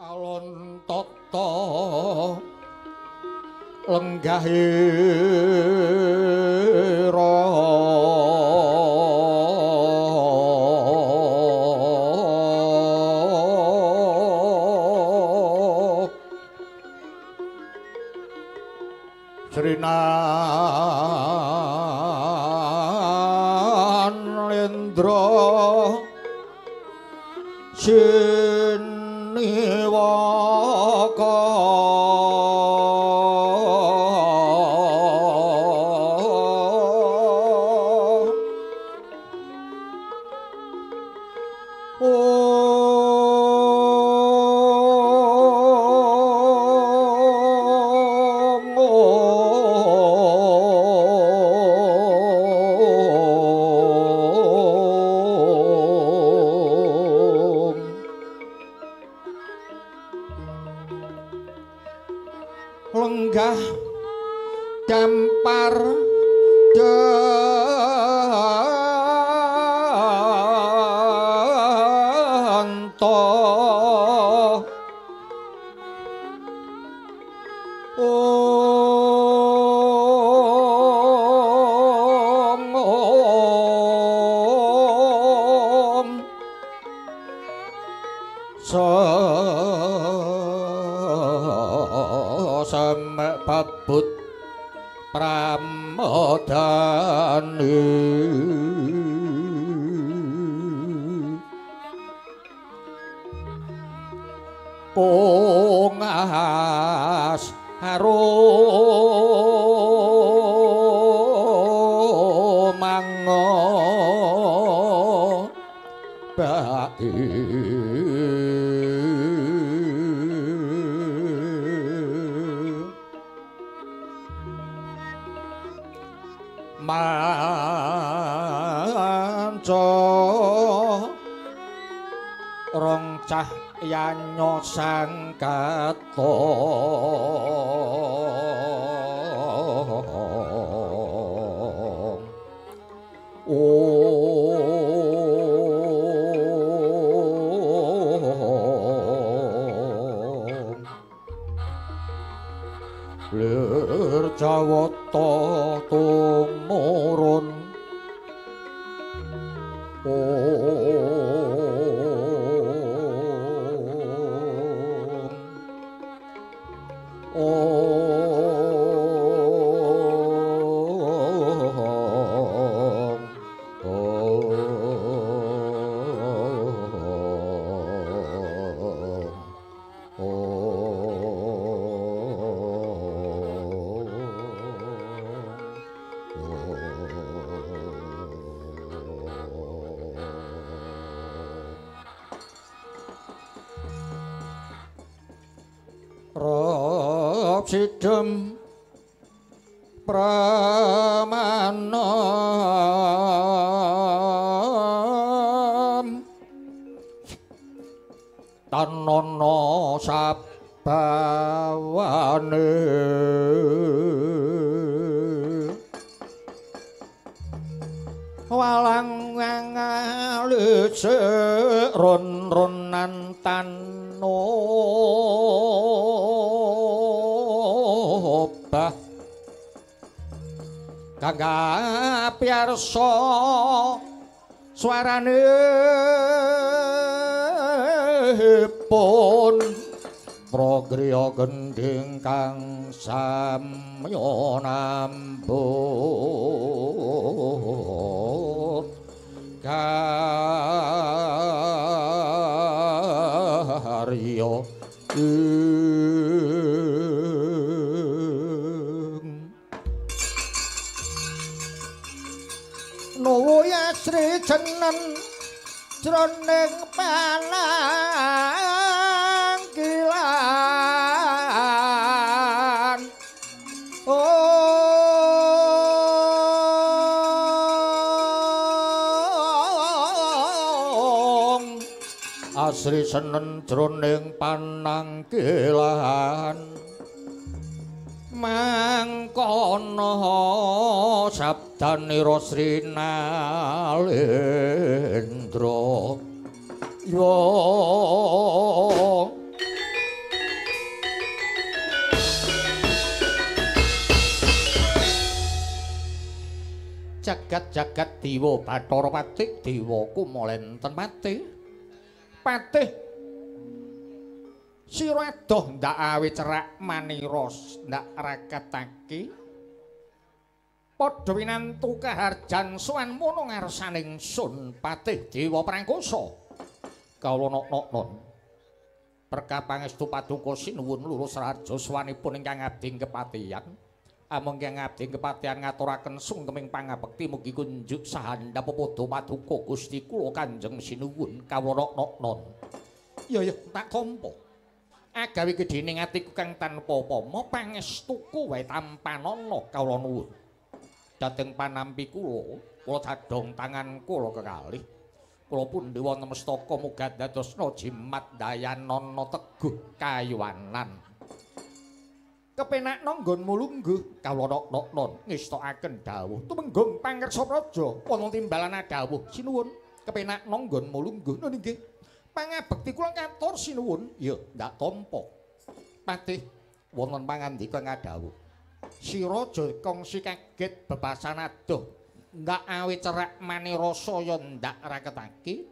Alon tata lenggahira Srinalendra Siniwaka. Lenggah dampar danto om om semek babut pramodane kongas harum mango bae manca rong cahyanyo sang katong om lir jawata tumurun om om om Rob sidem pramana tanono sabawane walang ngalise ron-ronan tanobah kangga piyarsa swarane pun progriya gendhing kang samya nambut karya ing Nuwu Yasri jenen jroning panangkilan om asri senen jroning panangkilan mangkono sabdanira Sri Nalendra yo. Jagat jagat dewa Bathara Patih dewa kumolenten patih. Patih sira adoh ndak awe cerak manira ndak raketake. Padha winantu kaharjan sowan mono ngarsaning sun Patih Dewa Prangkasa. Kawula nok-noknon. Berkah pangestu paduka sinuwun lurus raharja sowanipun ingkang abdi kepatihan. Amung ingkang abdi kepatihan ngaturaken sungkeming pangabekti mugi kunjuk sahandap pepadha paduka Gusti kula Kanjeng sinuwun. Kawula nok-noknon. Ya ya tak tampa. Agawe gedhening atiku kang tanpa upama pangestuku wae tampanana kawula nuwun. Dhateng panampi kula, kula cadhong tangan kula kekalih. Kula pundi wonten mestaka muga dadosna jimat dayanana teguh kayuwanan. Kepenakna nggonmu lungguh kawula nok-noknon ngestokaken dawuh tumenggung pangersa praja wonten timbalan dawuh sinuwun. Kepenakna nggonmu lungguh nun inggih. Pangabekti kula katur sinuwun. Ya ndak tampa. Patih wonten pangandika ngadhawuh. Sira aja kongsi kaget bebasan adoh. Ndak awe cerak manira saya ndak raketake.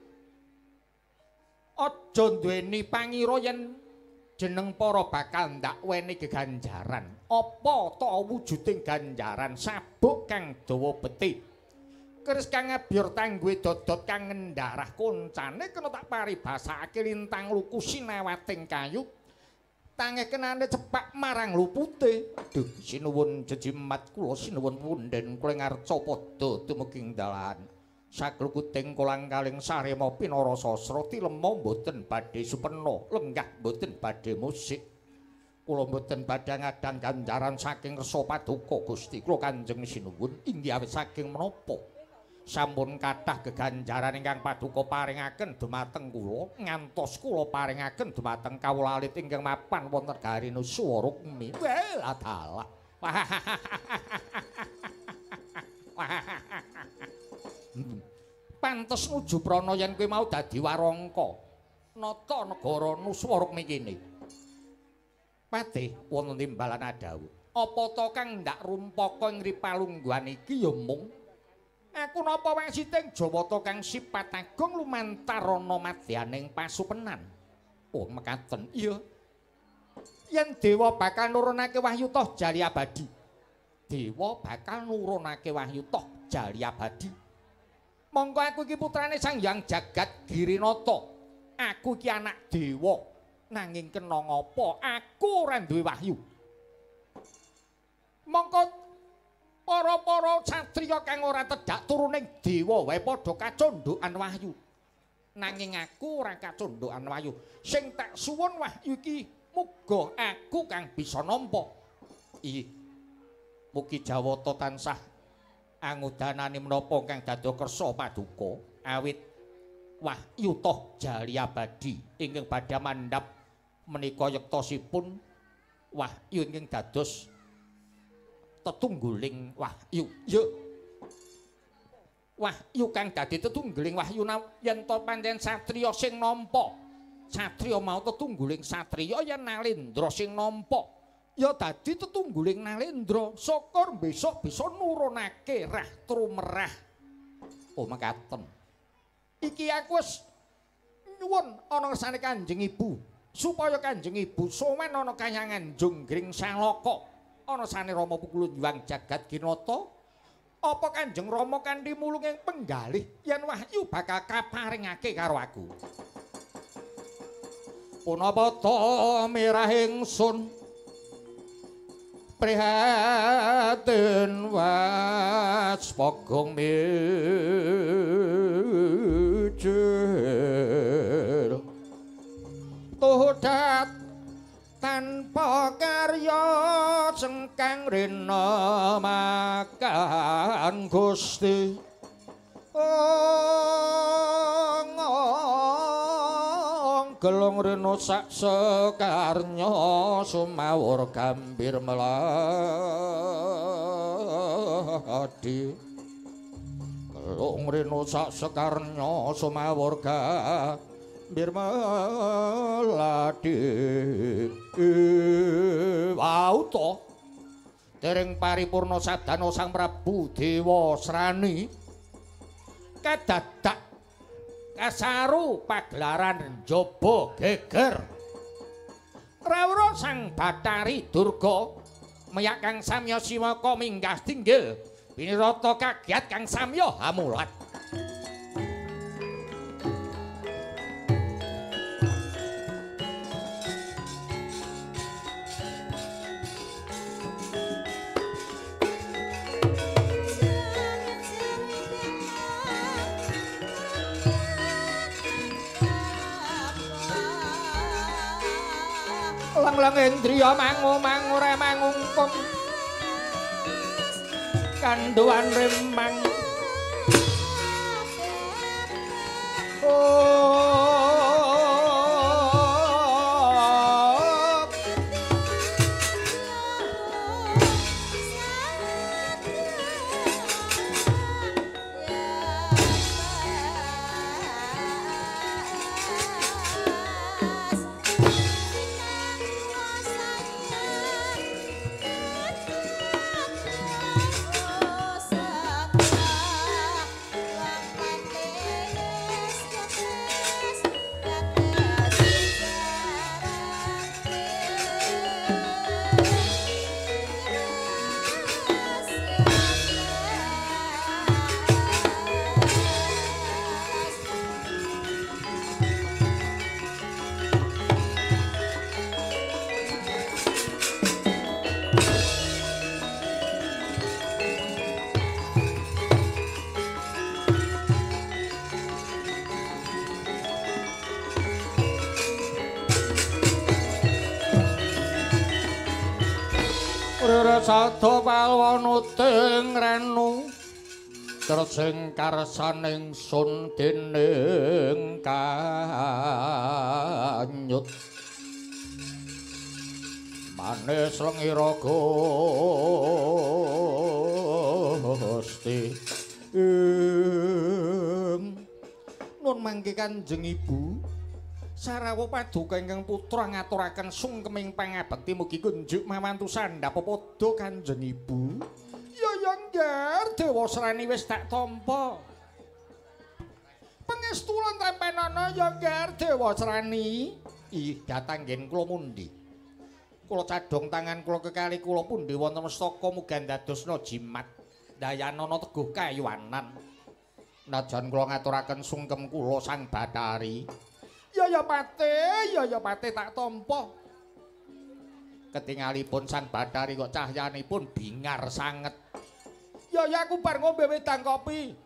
Aja duweni pangira yen jeneng para bakal ndak weni geganjaran. Apa ta wujuding ganjaran sabuk kang dawa beti. Keris kang ngebyor tangguhe dodot kang ngendarah koncane kena tak paribasakake lintang luku sinawating kayu. Tangekenane cepak marang lupute. Duh sinuwun jejimat kula sinuwun punden kula ngarca padha dumugi dalan. Saklukuting kolang-kaling sarema pinara sasra tilema mboten badhe supena lenggah mboten badhe musik. Kula mboten badhe ngadang ganjaran saking resa paduka Gusti kula Kanjeng sinuwun inggih awit saking menapa. Sampun kathah geganjaran ingkang paduka paringaken dumateng kula ngantos kula paringaken dumateng kawula alit ingkang mapan wonten garing Nuswa Rukmi. Welah dalah. Pantes nuju prana yen kowe mau dadi warangka nata negara Nuswa Rukmi kene. Patih wonten timbalan dawuh. Apa ta kang ndak rumpaka ing ripalungguhan iki ya mung aku napa wasiting Jawata kang sipat agung lumantar ana madyaning pasupenan. Oh mekaten. Iya. Yen dewa bakal nurunake wahyu toh jali abadi. Dewa bakal nurunake wahyu toh jali abadi. Mongko aku iki putrane Sang Hyang Jagat Girinata. Aku iki anak dewa. Nanging kena ngapa aku ora duwe wahyu. Mongko para-para satriya kang ora tedhak turuning dewa wae padha kacondhokan wahyu. Nanging aku ora kacondhokan wahyu. Sing tak suwun wahyu iki muga aku kang bisa nampa. Ih. Mugi Jawata tansah angudanani menapa kang dados kersa paduka awit wahyu toh jali abadi ingkang badhe mandhap menika yektosipun wahyu ingkang dados tetungguling wahyu. Ya. Wahyu kang dadi tetungguling wahyu yen to pancen satriya sing nampa. Satriya mau tetungguling satriya yen Nalendra sing nampa. Ya dadi tetungguling Nalendra. Syukur besok bisa nurunake rah trumerah. Oh mekaten. Iki aku wis nyuwun ana ngersane Kanjeng Ibu supaya Kanjeng Ibu sowan ana kayangan Jonggring Salaka. Ana sane Rama Pukul Hyang Jagat Ginata. Apa Kanjeng Rama kanthi mulunging penggalih yen wahyu bakal kaparingake karo aku. Punapa ta mirah ingsun prihatin was pogong mijil tudat tanpa karya sengkang rena makan Gusti gelung rena sak sekarnya sumawur gambir meladi gelung rena sak sekarnya sumawur gambir meladi. Wau to Dereng paripurna sadana Sang Prabu Dewasrani kadadak kasaru pagelaran njaba geger. Rawuh Sang Bathari Durga meyak kang samya siwaka minggah tinggil pinirata kagiat kang samya hamulat. Lang-lang indriya mangu-mangu remangungkum kanduan remang. Sada palwanuting renu tresing karsaning sun dening kanyut manis lengira Gusti. Nun mangke Kanjeng Ibu sarawuh paduka ingkang putra ngaturaken sungkeming pangabekti mugi kunjuk mawantu sandhap padha Kanjeng Ibu. Ya ya ngger Dewasrani wis tak tampa. Pangestu lan tampenana ya ngger Dewasrani. Ih datang nggen kula mundi. Kula cadhong tangan kula kekali kula pundi wonten mestaka muga ndadosna jimat dayanana teguh kayuwanan. Najan kula ngaturaken sungkem kula Sang Bathari. Ya ya pate, ya ya pate tak tampa. Ketingalipun Sang Bathari kok cahyanipun bingar sanget. Ya ya aku bar ngombe wedang kopi.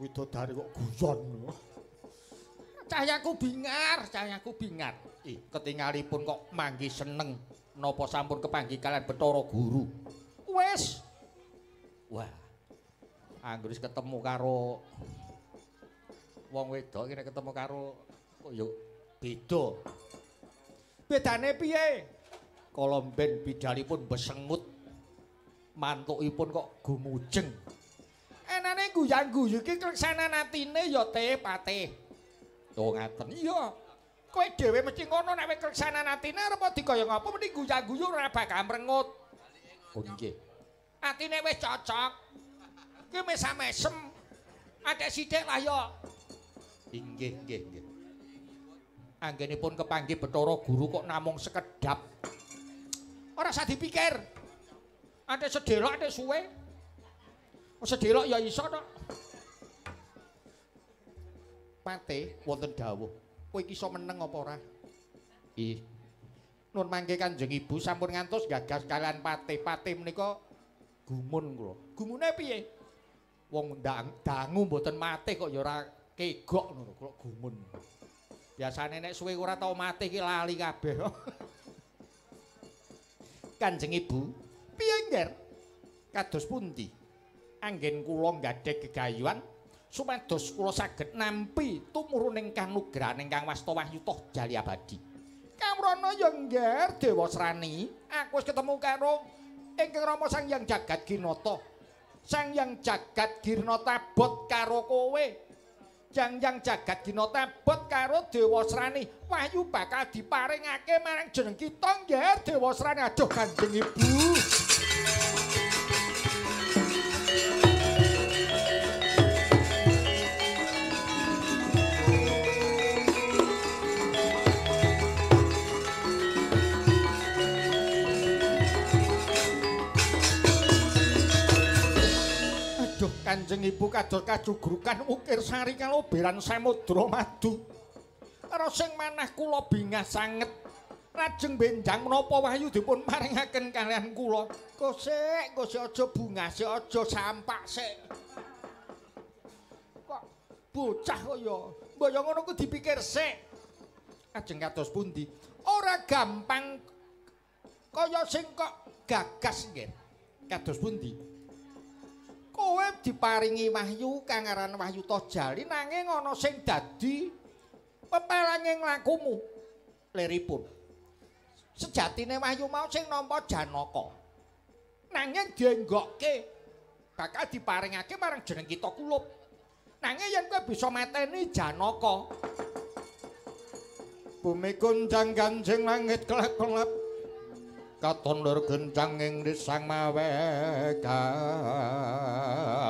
Widodari kok guyon. Cahyaku bingar, cahyaku bingar. Ih, ketingalipun kok manggi seneng napa sampun kepanggih kalian Bathara Guru. Wis. Wah. Anggere wis ketemu karo wong wedok iki nek ketemu karo kok yo beda. Bedane piye? Kala mben bidalipun besengut. Mantukipun kok gumujeng. Enane guyang-guyu iki kleksanan atine ya teh patih. Oh ngaten. Iya. Kowe dhewe mesti ngono nek wis kleksanan atine arep dikaya ngapa mesti guyang-guyu ora bakal mrengut. Oh nggih. Atine wis cocok. Ki mesam-mesem. Adek sithik lah ya. Inggih, nggih, nggih. Anggenipun kepanggih Bathara Guru kok namung sekedap. Ora usah dipikir. Adek sedelok adek suwe. Sedelok ya iso tok. Pate wonten dawuh. Kowe iki iso meneng apa ora? Ih. Nun mangke Kanjeng Ibu sampun ngantos gagas kalian pate. Pate menika gumun kula. Gumune piye? Wong dangu mboten mate kok ya ora kegok ngono kula gumun. Biasane nek suwe ora tau mati iki lali kabeh. Kanjeng Ibu, piye ngger? Kados pundi? Anggen kula nggadhek gegayuhan supados kula saged nampi tumuruning kanugrahan ingkang wasta wahyu toh jali abadi. Kamrana ya ngger Dewasrani, aku wis ketemu karo ingkang Rama Sang Hyang Jagat Ginata. Sang Hyang Jagat Girnata bot karo kowe. Jangjang jagat gina tabot karo Dewasrani. Wahyu bakal diparingake marang jeneng kita nggih Dewasrani. Aduh Kanjeng Ibu. Kanjeng Ibu kados kajugrukan ukir sari kaloberan samudra madu. Rasing manah kula bingah sanget. Lajeng benjang menapa wahyu dipun paringaken kalian kula. Kosek, kosek aja bungah sik, aja sampak sik. Kok bocah kaya mbok ya ngono ku dipikir sik. Ajeng kados pundi? Ora gampang kaya sing kok gagas nggih. Kados pundi? Kowe diparingi wahyu kang aran Wahyu Tojali nanging ana sing dadi pepelange lakumu liripun. Sejatine wahyu mau sing nampa Janaka. Nanging dienggokke bakal diparingake marang jeneng kita Kulup. Nanging yen kowe bisa mateni Janaka, bumi gonjang ganjing langit kelap-kelap. Katon lur gencang ing risang mawe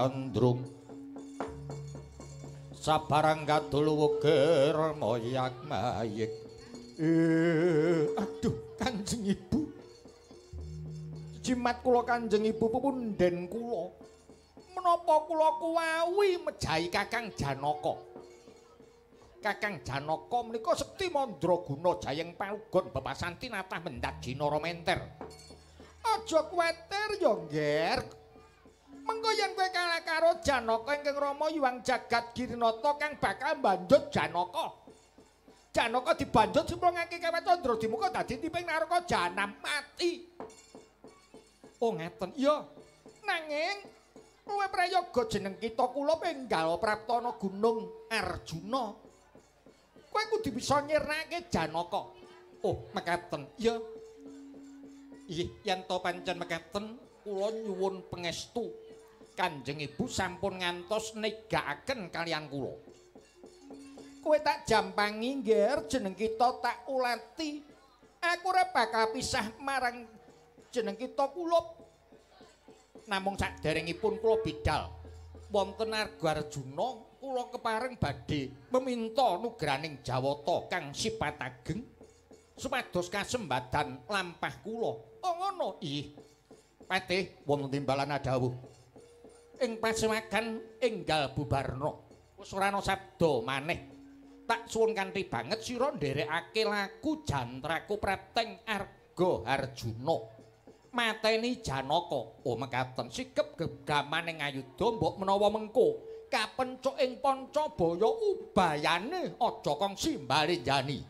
gandrung. Sabarang kadul wukir moyak mayik. Aduh Kanjeng Ibu. Jimat kula Kanjeng Ibu pupunden kula. Menapa kula kuwawi mejahi Kakang Janaka? Kakang Janaka menika sekti mandraguna jayeng palugon bebasan tinatah mendhat jinara menter. Aja kuwatir ya, Ngger. Mengko yen kowe kalah karo Janaka ingkang Rama Yuwang Jagat Girinata kang bakal mbanjut Janaka. Janaka dibanjut simplungake kawat Candra Dimuka dadi tiping naraka janam mati. Oh ngaten. Iya. Nanging luwih prayoga jeneng kita kula penggal praptana Gunung Arjuna. Kowe kudu bisa nyirnake Janaka. Oh, mekaten. Iya. Ih, yen to pancen mekaten, kula nyuwun pangestu. Kanjeng Ibu sampun ngantos negakaken kalian kula. Kowe tak jampangi, Ngger, jeneng kita tak ulati. Aku ora bakal pisah marang jeneng kita Kulup. Namung saderengipun kula bidal wonten Arga Arjuna, kula kepareng badhe meminta nugraning Jawata kang sipat ageng supados kasembadan lampah kula. Oh ngono. Ih. Patih wonten timbalan dawuh. Ing pasewagan enggal bubarna. Wis ora ana sabda maneh. Tak suwun kanthi banget sira nderekake laku jantraku prapteng Arga Arjuna. Mateni Janaka. Oh mekaten sikep gegamaning ayudha mbok menawa mengko kapencuk ing Pancabaya ubayane aja kongsi mbalenjani.